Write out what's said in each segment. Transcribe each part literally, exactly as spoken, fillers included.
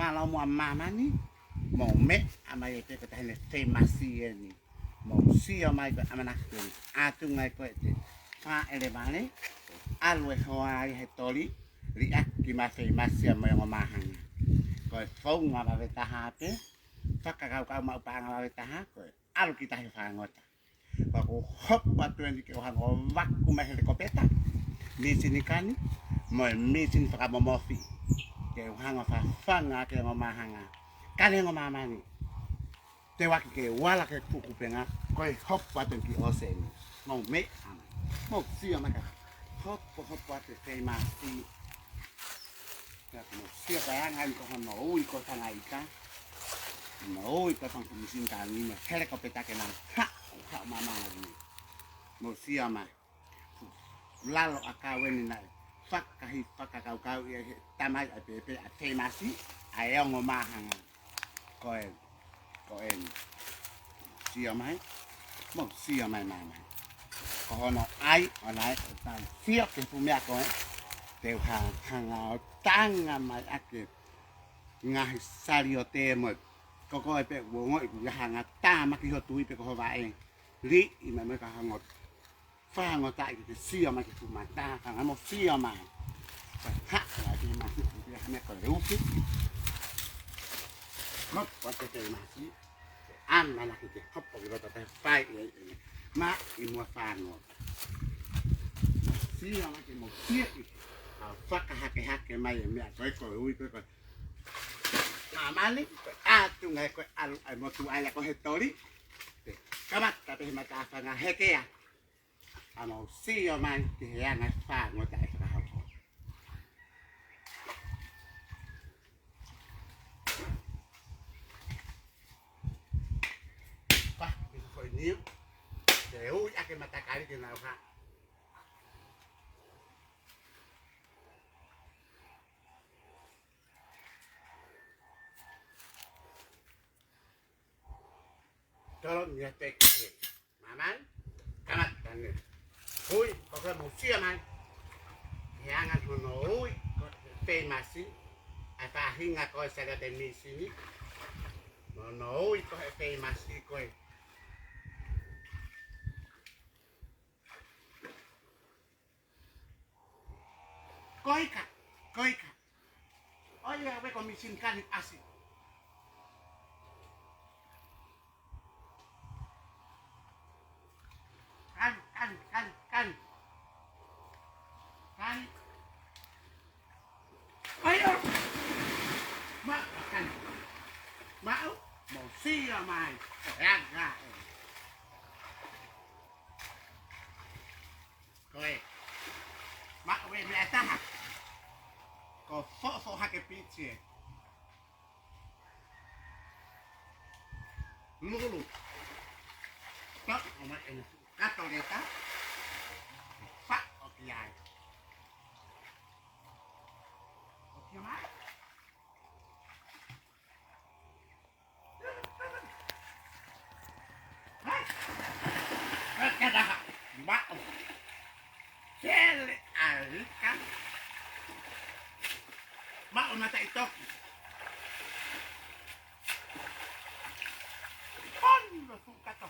Mālō muʻa māmani, mou meʻa mai ē pē ko e taʻahine feimasi eni. Mou sio mai ko e ʻamanaki ko eni. ʻAtunga ē ko e te fāʻele vale, ʻalu e hoa ia he toli, liʻaki mai feimasi ia mo e ongo māhanga. Ko e founga vave taha pē, fakakaukau maʻu paʻanga vave taha, ko e ʻalu ki tahi fāngota. Pea ʻoku ou hopo atu eni ke u hanga ʻo vaku mai he lekopeta, mīsini kani, mo e mīsini fakamomofi. Ke u hanga ʻo fafanga ʻaki e ongo māhanga. Kani ongo māmani. Te u ʻai ke u ala ke kukupenga, ko e hopo atu eni ki ʻōseni. Mou meʻa mai. Mou sio mai ka hopo, hopo atu e feimasi. Pea mou sio ki he anga eni ko hono ui ko e fanga ika. Hono ui ko e fanga mīsini kani mo e helikopeta ke nau haʻu, haʻu māmani. Mou sio mai. Lalo ʻakau eni naʻe fakahi fakakaukau ia he tamai ʻa e pēpē ʻa e feimasi, ʻa e ongo māhanga. Ko e, ko e, sio mai, mou sio mai, mai, mai. Ko hono ʻai ʻo naʻe ʻoku tau sio ki he fuʻu meʻa ko ē, te u ha-, hanga ʻo tanga mai ʻaki e ngaahi saliote mo e, ko koe pē ʻoku ongoʻi kuo hanga ʻo tāmaki ho tui pe ko ho vaʻe. Liʻi mai mai ka hanga ʻo fāngota ʻi ke sio mai ki he fuʻu mata, ka ngai mou sio mai. Ka haʻu ʻa e feimasi, ʻi he meʻa ko e uki. Hopo atu e feimasi. ʻAmanaki ke hopo ki loto pea fai ʻe, ʻe, maʻi muʻa fāngota. Sio mai ke mou sio ki. ʻA fakahakehake mai e meʻa ko ē ko e ui ko ē ko e māmani, ko e ʻatunga ē ko e ʻalu ʻa e motuʻa ia ko ē he toli. Te kamata pē he matāfanga hekea. ʻA mou sio mai ki he anga e fāngota e fakahoko. Pā, pisi foʻi niu. Te u ui ʻaki e matakali ke nau haʻu. Tolo ni a peki he. Māmani, kamata ni. Ui, ko ke mou sio mai. He anga hono ui, ko e feimasi. ʻA e faʻahinga ko e saliote mīsini. Hono ui ko e feimasi ko e. Ko e ika, ko e ika. ʻOiauē ko e mīsini kani ʻasi. Kani, kani, kani, kani. Kani. ʻOiauē. Maʻu, kani. Maʻu, mou sio mai. Ko e anga ē. Ko e. Maʻu e meʻa ʻe taha. Ko e foʻofoʻo hake piti ē. Lulu. Toʻo mai ʻene fuʻu kato leta. Faʻo ki ai. ʻO ki mai. Maʻu. Sele ʻa e ika. Maʻu mataʻitoki. Hono fuʻu kato.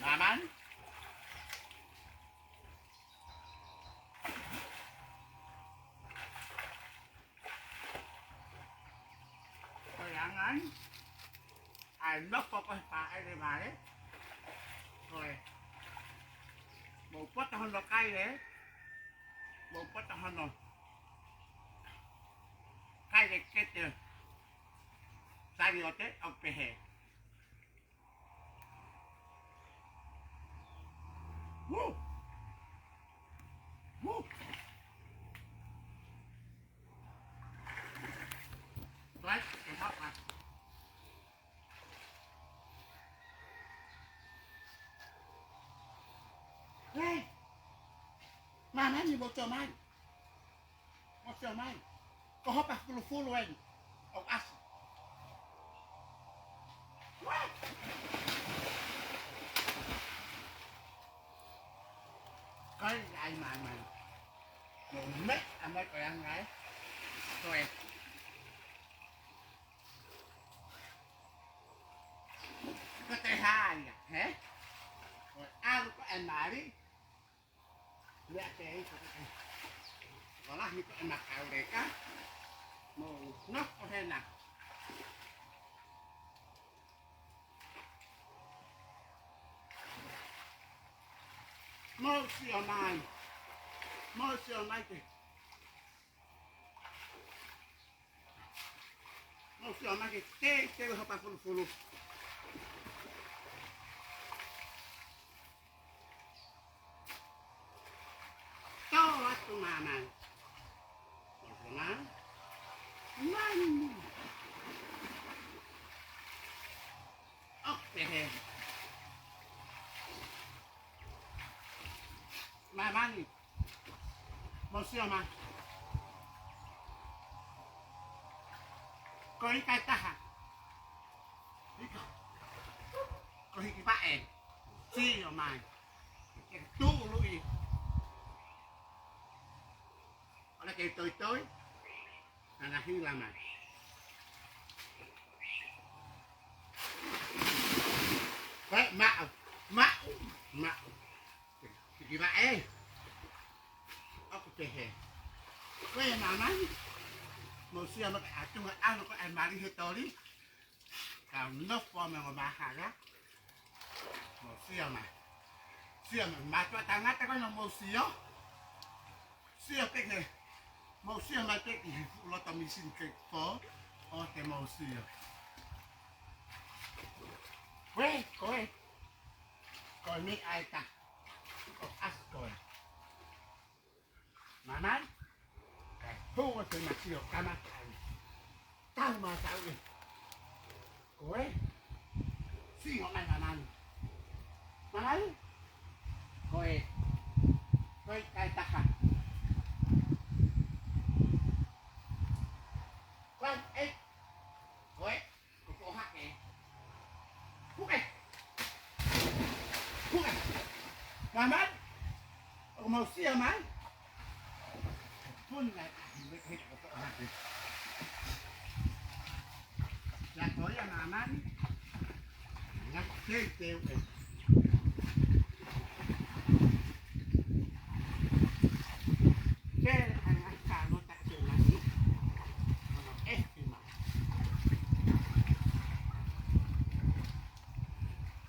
Māmani. Ko e anga ē. ʻA e nofo ko ē he fāʻele vale. Ko e. Mou poto hono kai ē. Mou poto hono kai ē kete. Saliote ʻoku pehē. Woo! Woo! Right, and hot one. Hey! Māmani, mou sio mai. Mou sio mai. Ko hopa fulufulu eni. ʻOku ʻasi. Kai ai mai mai. Mou meʻa mai ko e anga ē. Ko e. Ko e hā ia, hē? Ko e ʻalu ko e mali. Meʻa ke i ko e. Ko e lahi ko e makauleka. Mou nofo hena. Mou sio mai. Mou sio mai ke. Mou sio mai ke teitei hopa fulufulu. Tō atu māmani. Māmani. Māmani. ʻOku pehē. Māmani. Mou sio mai. Ko e ika ʻe taha. Ika. Ko e hiki paʻe. Sio mai. Ke tūʻulu ʻi. ʻOua ke toitoi. Naʻa na hila mai. Ko e maʻu, maʻu, maʻu. Hiki paʻe. ʻOku pehē. Ko e māmani. Mou sio mai ʻa e tuʻunga ʻalu ko e mali he toli. Kau nofo mo e ongo māhanga. Mou sio mai. Sio mai. Mātuʻa tangata ko ena mou sio. Sio pē ke. Mou sio mai pē ki he fuʻu loto misini ke fō. ʻO te mou sio. Ko e, ko e. Ko e meʻa ʻe taha. Ko e ʻasi ko e. Māmani. Kae hū atu e masi ʻo kamata ai. Tau mā tau ē. Ko e. Sio mai māmani. Māmani. Ko e. Ko e ika ʻe taha. Ko e. Ko e. Ko ko hake. Puke. Puke. Māmani. ʻOku mou sio mai. Puni ngai. Ko ko hake. Ia ko ia māmani. Ngā teitei ē. Ke anga ka no ta ke nasi. Ono e.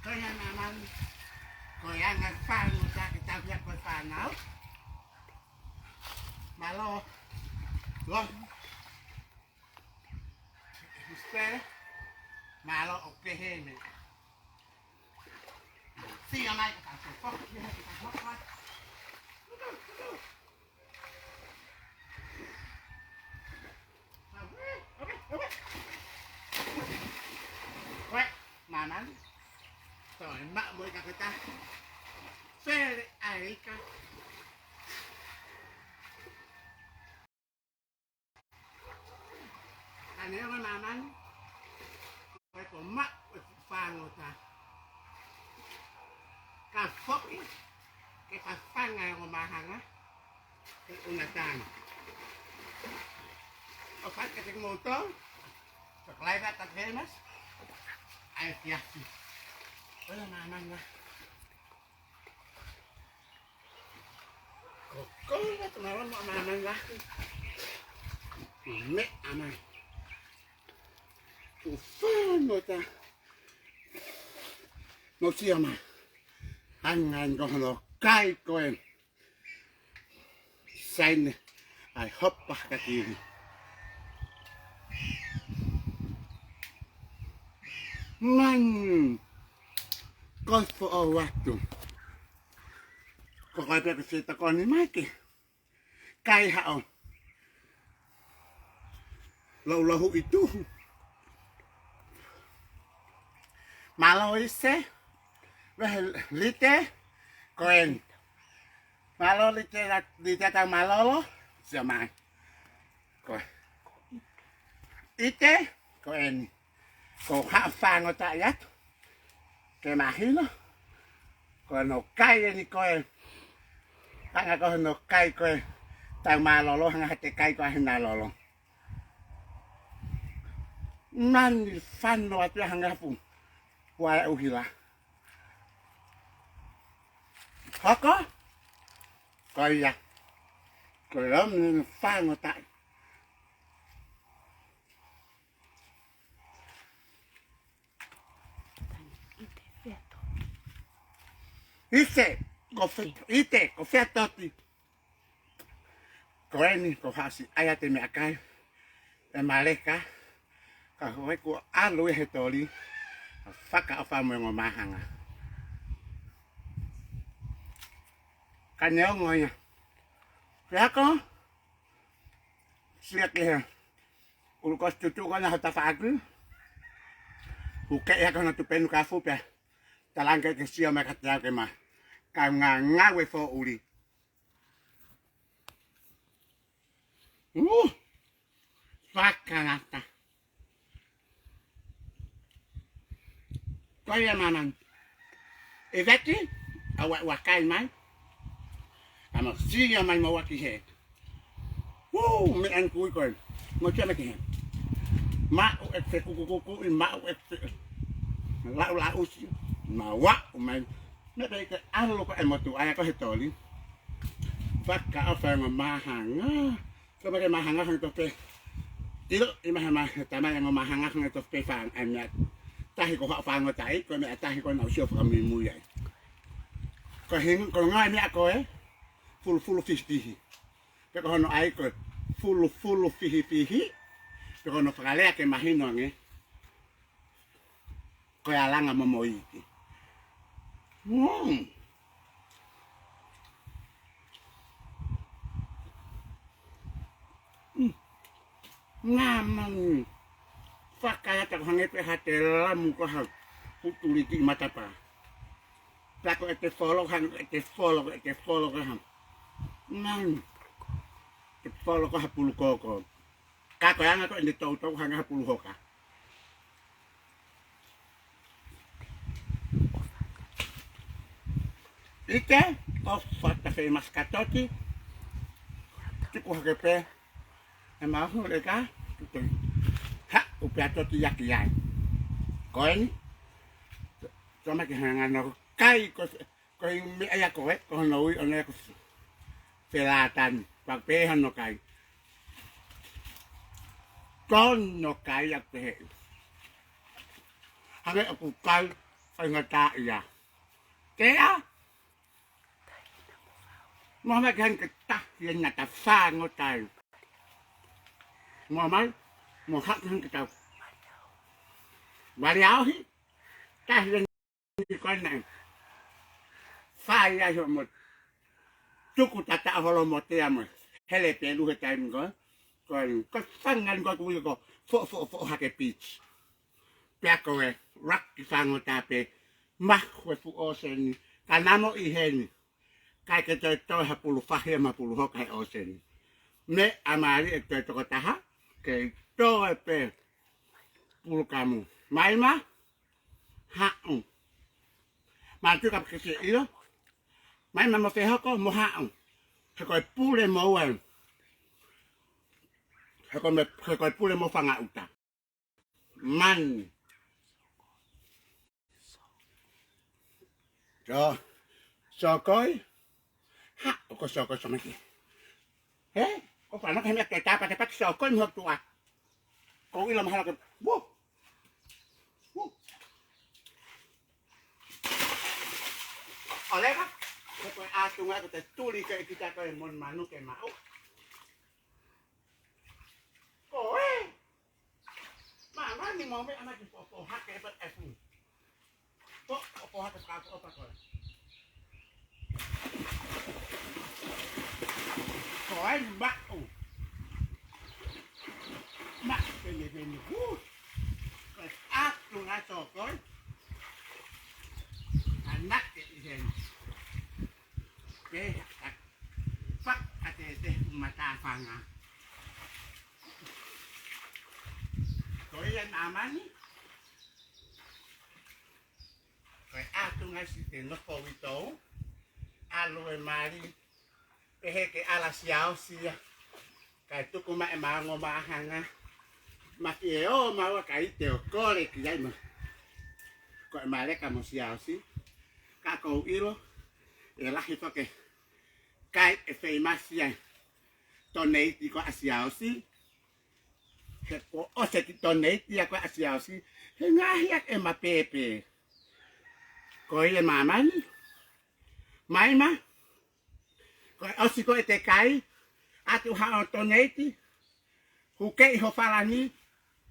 Ko ia māmani. Ko ia ngaahi fānau, tā ke tau ia ko e fānau. Mālō. Lō. Spere. Mālō ʻo pehē mai. Sio mai ka tau foki, ka tau foki. Ko e, māmani. Ko e maʻu mo e ika ko ē ta. Fele ai ka. Ka ne o māmani. Ko e ko maʻu e fānau ta. Ka foki, ke ka fanga e ongo māhanga. Ke una tana. ʻOfa atu kiate kimoutolu. Subscribe atu, famous. ʻAi fiafi. ʻOia māmani. Ko e koula te māmani mo māmani. Meʻa mai. Ko e fānau ta. Mou sio mai. Hanga ʻeni ko hono kai ko e. Saine ai hopa ka kiri. Man. Ko e foʻou atu. Ko koe pē ko e fetokoni mai ke. Kai haʻo. Loulouhuʻi tuhu. Mālō ʻIse. Vehe Lite. Ko eni. Mālō Lite, Lite tau mālōlō. Sio mai. Ko e. ʻIte. Ko eni. Ko haʻo fānau ta ia atu. Ke mahino. Ko hono kai eni ko e. Hanga ko hono kai ko e. Tau mālōlō hangē ha tekai ko ē hina lolo. Mani fano atu ia hangē ha fuʻu kuai ʻuhila. Hoko? Ko ia. Ko ia mani fano taʻi. ʻIte, ko fē, ʻite, ko fē toti. Ko eni, ko haʻasi ʻai ʻa e meʻakai ʻe Maleka, ka ko e kuo ʻalu ia he toli, fakaʻofa mo e ongo māhanga. Ka neongo ia. Pea ko, sio ki he ʻulukosi tutuʻu ko ena ho tafaʻaki. Hukeʻi hake hono tupenu kafu pea talaange ke sio mai kiate au ke ma kaungā ngāue foʻuli. Uh! Fakalata. Ko ia māmani. ʻE Veki, ʻa ua, ua kai mai. ʻA mo sio mai mo ua ki he. Uu, meʻa eni kui ko ē. Mo kia mai ki he. Maʻu e fekukukuku ʻi maʻu e fe. Laʻu laʻusi. Ma ua, ʻo mai. Meʻa pē ke ʻalu ko ē motuʻa ia ko he toli. Fakaʻofa e ongo māhanga. Ko e meʻa ke māhanga hangē tofu pē. ʻIlo, ʻi maha maha, tamai e ongo māhanga hangē tofu pē fānga, ʻa e meʻa tahi ko haʻo fāngotaʻi, ko e meʻa tahi ko ena ʻoku sio fakamuimui ai. Ko e hingoa, ko e ngaahi meʻa ko ē, fulufulu fihifihi. Pe ko hono ʻai ko e fulufulu fihifihi, pe ko hono fakalea ke mahino ange. Ko e alanga momoʻi. Mm. Mm. Ngā mani. Fakalata ko hangē pē ha telamu ko ha hutuliki matapā. Pea ko ʻete folo hangē, ʻete folo, ʻete folo ko ha. Mani. ʻEte folo ko ha pulu koko. Ka ko e anga ko ʻene toutou hangē ha pulu hoka. ʻIte, ʻofa atu he masikatoti. Tuku hake pē. ʻE mahu leka. Tuku. Ha, ʻoku pea toti ia ki ai. Ko eni. Toma ke hanga no kai ko Ko e meʻa ia ko ē, ko hono ui ʻona ia ko Felātani, pea pehē hono kai. Ko hono kai ʻa pehē. Hangē ʻoku kai, faingataʻaʻia. Kea? Mo hama ke hanga ke tahi e ngata fāngotaʻi. Mo mai, mo haʻu hanga ke tau. Vale aohi, tahi e ni ko ena. Fai ai hoʻomo tuku tata holo mo te amo. Hele pelu he taimi ko ē. Ko e, ko e fanga ni ko e kui ko foʻo, foʻo, foʻo hake beach. Pea ko e, laki fāngotaʻa pē, mahu e fuʻu ʻōseni, ka namo ʻi heni. Kae ke toe toe ha pulu fahi mo ha pulu hoka he ʻōseni. Meʻa mālie ʻe toe tokotaha, ke toe pē pulu kamu. Mai ma, haʻu. Mātuʻa ke ke ʻilo. Mai ma mo fehoko mo haʻu. He ko e pule mo ue. He ko e me, he ko e pule mo fanga uta. Mani. So, sokoi. Ha, ʻoku sokoi someki. He? ʻOku fana ke meʻa ke tapa te pati sokoi mo tuʻa. Ko ʻilo mahalo ke. Woo. Woo. ʻOleva. Ko e ʻatunga ko e tuli ke kita ko e mon manu ke maʻu. Ko e. Māmani mo meʻa mai ki popo hake e pata e fu. Popo hake ka ko opa ko. Ko e maʻu. Maʻu pene pene hu. Ko e ʻatunga sokoi. Anake ʻi heni. Ke haka. Fakateteʻi mata fanga. Ko ia māmani. Ko e ʻatunga si te nofo uitou. ʻAlu e mali. Pehē ke ala Siaosi ia. Kae tuku mai ʻema ongo māhanga. Maki e o maua kae ʻite ʻo kole ki ai ma. Ko e maleka mo Siaosi. Ka ʻoku ou ʻilo ʻe lahi foki e kai ʻe feimasi ai. Toneiti ko ʻa Siaosi. He kuo ʻosi e kiʻi toneiti ia ko ʻa Siaosi. He ngaahi ake ʻema pēpē. Ko ia māmani. Maima. Ko e ʻosi ko ē ʻete kai, ʻatu haʻo toneiti, hukeʻi ho falani,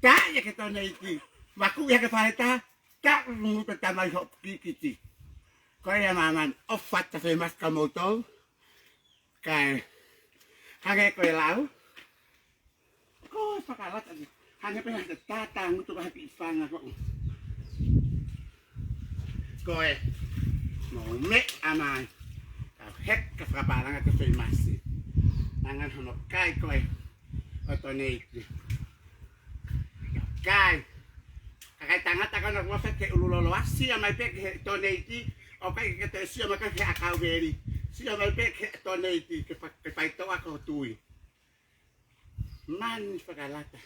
taʻi ʻa e toneiti, vakuʻi ʻa e faleta, taʻu nungu pe tamai ho kikiti. Ko ia māmani, ʻofa atu feimasi kia moutolu, kae, hangē ko e lau, ko e fakalata ni. Hangē pē ha tātā ngutu ka ha kiʻi fanga ko. Ko e. Mo me amai. Ka heka fakapālanga te feimasi. Nanga hono kai ko e. ʻO toneiti. Kai. Ka kai tangata ka na kua feke ulu lolo asi amai pē ke he toneiti. ʻOku ʻikai ke te sio mai ke he ʻakau veli. Sio mai pē ke he toneiti. Ke fa-, ke faitoʻa ko tui. Mani fakalata.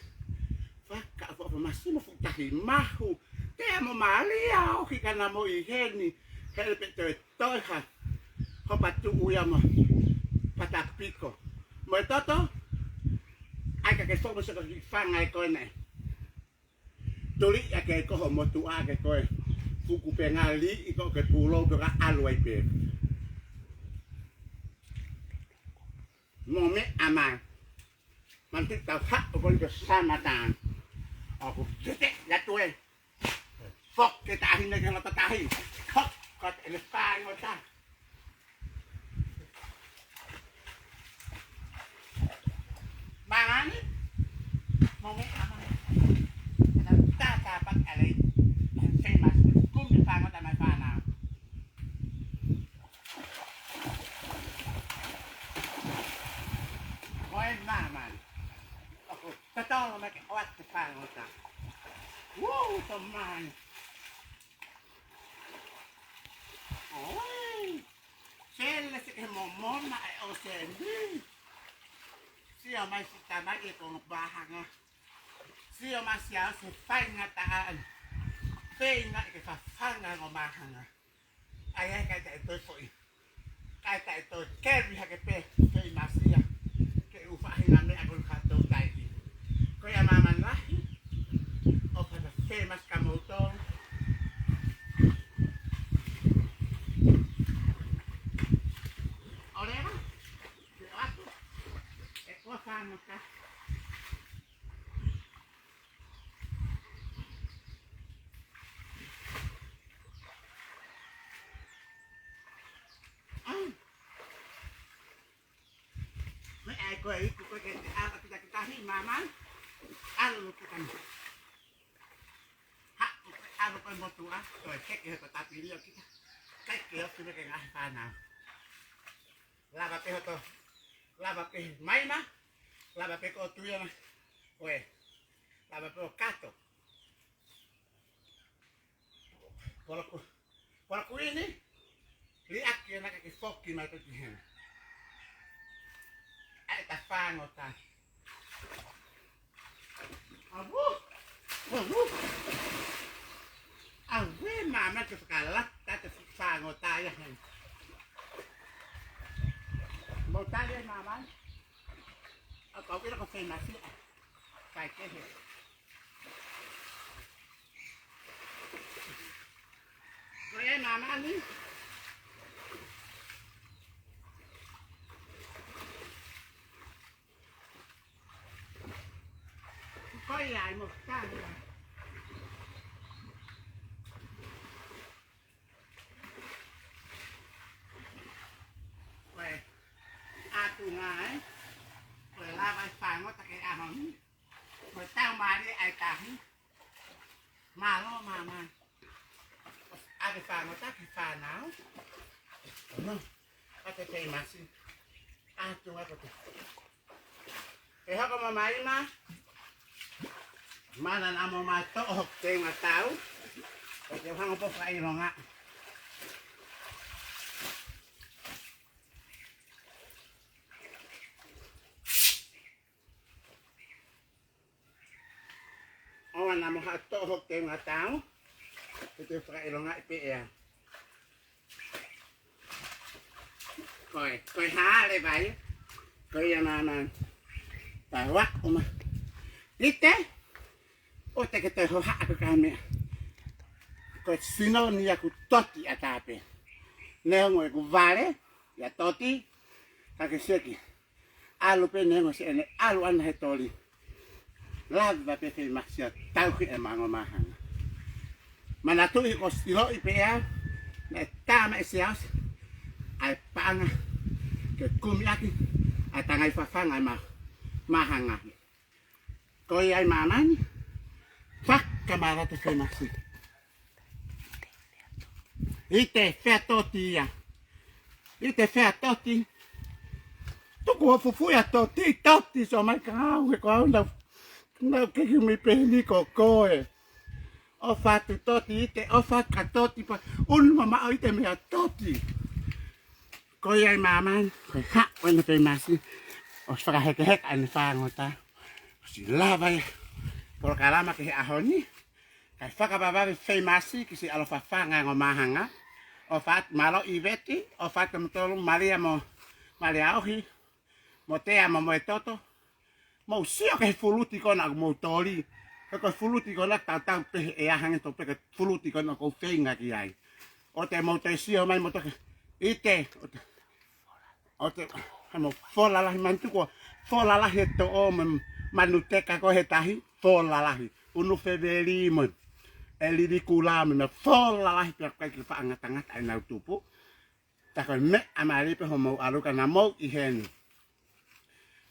Fakaʻofoʻofa masi mo fuʻu tahi mahu. Te amo malia o ki kana mo i heni. Hele pe toe toe ha. Hopa tuʻu ia mo. Patapiko. Mo e toto. ʻAi ka ke fō mo se ko ki fanga e koe nei. Tuli ake ko ho motuʻa ke koe. Fuku pe ngali i ko ke pulou pe ka alu ai pe. Mo me amai. Manti tau haʻu ko i ko samata. ʻOku tete ia tue. Fok ke tahi ne ke lata tahi. Fok ko te le fai mo ta. Mangani. Mo me amai. Kana tata pat ale. Famous. Kumi fanga ta mai fana. Ko e māmani. ʻOku tatau mai ke ʻoatu fanga ta. Woo, to mai. ʻOi. Sele se ke momona e ʻoseani. Sio mai si tamai e konga pāhanga. Sio mai Siaosi faingataʻa. Feinga ke fafanga ngo māhanga. ʻAi, ʻai, kai taʻe toe foʻi. Kai taʻe toe keri hake pē, feimasi ia. Ke u faʻahinga meʻa ko e kātou taiki. Ko ia māmani lahi. ʻOfa atu feimasi kia moutolu. ʻOleva. Ke ʻoatu. E kua fanga ka. Ai. Me ai ko e iku ko ke te ala kita kita hi māmani. Alu kita ni. Ha, alu ko e motuʻa, ko e heke he ko tapili o kita. Kai ke o kime ke ngahi fana. Lava pe hoto. Lava pe maima. Lava pe ko tuia na. Ko e. Lava pe o kato. Polo ku, polo ku ini, liʻaki ʻana ka ke foki mai pē ki hena. ʻAi ta fanga ta. Avu, avu. Avu, māmani ke fakalata te fanga ta ia hena. Mo tali māmani. ʻA kau ʻila ko feimasi. Kai kehe. Ko e māmani. Ko ia ai mo tali. Ko e ʻatu ngai. Ko e lava e fanga ta ke ʻaho ni. Ko e tau mali ai tahi. Mālō māmani. ʻAve fanga ta ki fānau. No. ʻA te feimasi. ʻAtu nga ko te. Ke hoko mo maima. Mana na mo ma toʻo hoku te nga tau. Ko te hanga po fai longa. Mana mo ha toho ke ngatau. Ete fakaʻilonga i pea. Koe, koe hale vai. Koe ia nana. Tawa uma. ʻIte. ʻOua te ke toe hohaʻa ko e meʻa. Ko e sino ni ʻaku toti ʻa tape. Neongo ʻeku vale ia toti. Ka ke seki. ʻAlu pē neongo se ene ʻalu ana he toli. Lava pē Feimasi ʻo tauhi e mango māhanga. Manatuʻi ko e silo i pea. Naʻe tama e siaosi. ʻAi paʻanga. Ke kumi ʻaki. ʻAi tangai fafanga e ma-, māhanga. Ko ia ʻi māmani, fakamālō atu Feimasi. ʻIte fea toti ia. ʻIte fea toti. Tuku ʻo fufuʻi ʻa toti, toti so mai ka au he ko au nau. Nau keki mi peheni ko koe. ʻOfa atu toti ʻite, ʻofa atu ka toti pa. Unu mamaʻo ʻite meʻa toti. Ko ia ʻi māmani, ko e haʻu ena Feimasi. ʻOsi fakahekeheka ʻene fāngota. ʻOsi lava ia. Polokalama ki he ʻaho ni. Kae fakavavevave Feimasi ki siʻi ʻaloʻofa fanga e ongo māhanga. ʻOfa atu mālō ʻIveti, ʻofa atu mutolu Malia mo Malia Ohi. Mo Tea mo Moetoto. Mou sio ki he fuluti ko ena ʻoku mou toli. He ko e fuluti ko ena tautau pē he ʻea hangē tofu pē ko e fuluti ko ena ʻoku ou feinga ki ai. ʻOua te mou toe sio mai mo toke. ʻIte. ʻOua te, ʻoua te, ha mo fola lahi mantuku. Fola lahi e toʻo mo e manuteka ko ē he tahi. Fola lahi. Unu feveli mo e lilikula mo e fola lahi pea ʻikai ke faʻangatangata ʻenau tupu. Tā ko e meʻa mālie pē hoʻomou ʻalu ka naʻa mou ʻi heni.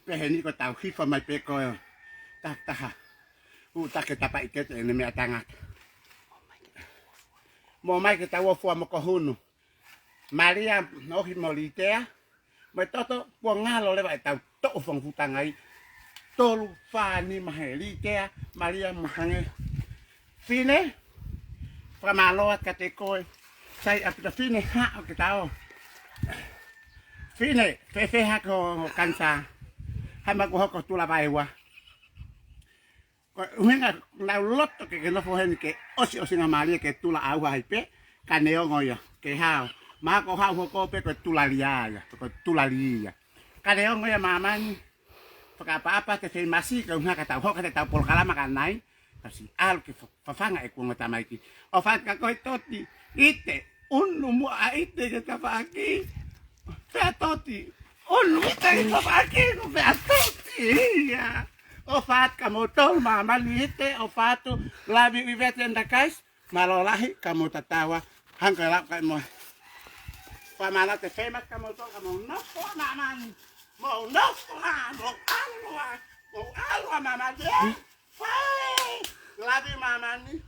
Peheni ko e tau hifo mai pē ko e taha taha. ʻU take tapaʻi kete ʻene meʻa tangata. Mou ō mai ke tau ō fua mo Kohunu. Malia Ohi mo Litea. Moetoto, kuo ngalo leva e tau toʻo fanga futangai. Tolu, fā, nima he Litea, Malia mo hangē. Fine, fakamālō atu kiate koe. Sai ʻaupito Fine, haʻu ke ta ō. Fine, fēfē hake ho kanisa? Haʻama kuo hoko tula vaeua. Ko e ʻuhinga naʻa ku loto ke ke nofo heni ke ʻosiʻosingamālie ke tula ʻauha ai pē, ka neongo ia, ke hao. Mahalo ko e hao hoko pē ko e tulalia ia, ko e tulalia. Ka neongo ia māmani, fakaʻapaʻapa ʻa Feimasi, ko e ʻuhinga ka tau hoko ʻetau polokalama ka nai, ka siʻi ʻalu ke fa-, fafanga ʻeku ongo tamaiki. ʻOfa atu ka koe toti, ʻite, unu muʻa ʻa ʻIte ki he tafaʻaki. Fea toti, unu ʻIte ki he tafaʻaki, ko fea toti ia. ʻOfa atu ka mou tolu māmani ʻIte, ʻofa atu, love you, Yvette and the guys. Mālō lahi, ka mou tatau ā, hangē ko e lau ʻa e moʻui. Fakamālō atu Feimasi ka mou tolu, ka mou nofo ā māmani. Mou nofo ā, mou ʻalu ā, mou ʻalu ā māmani, ē? Fai! Love you māmani.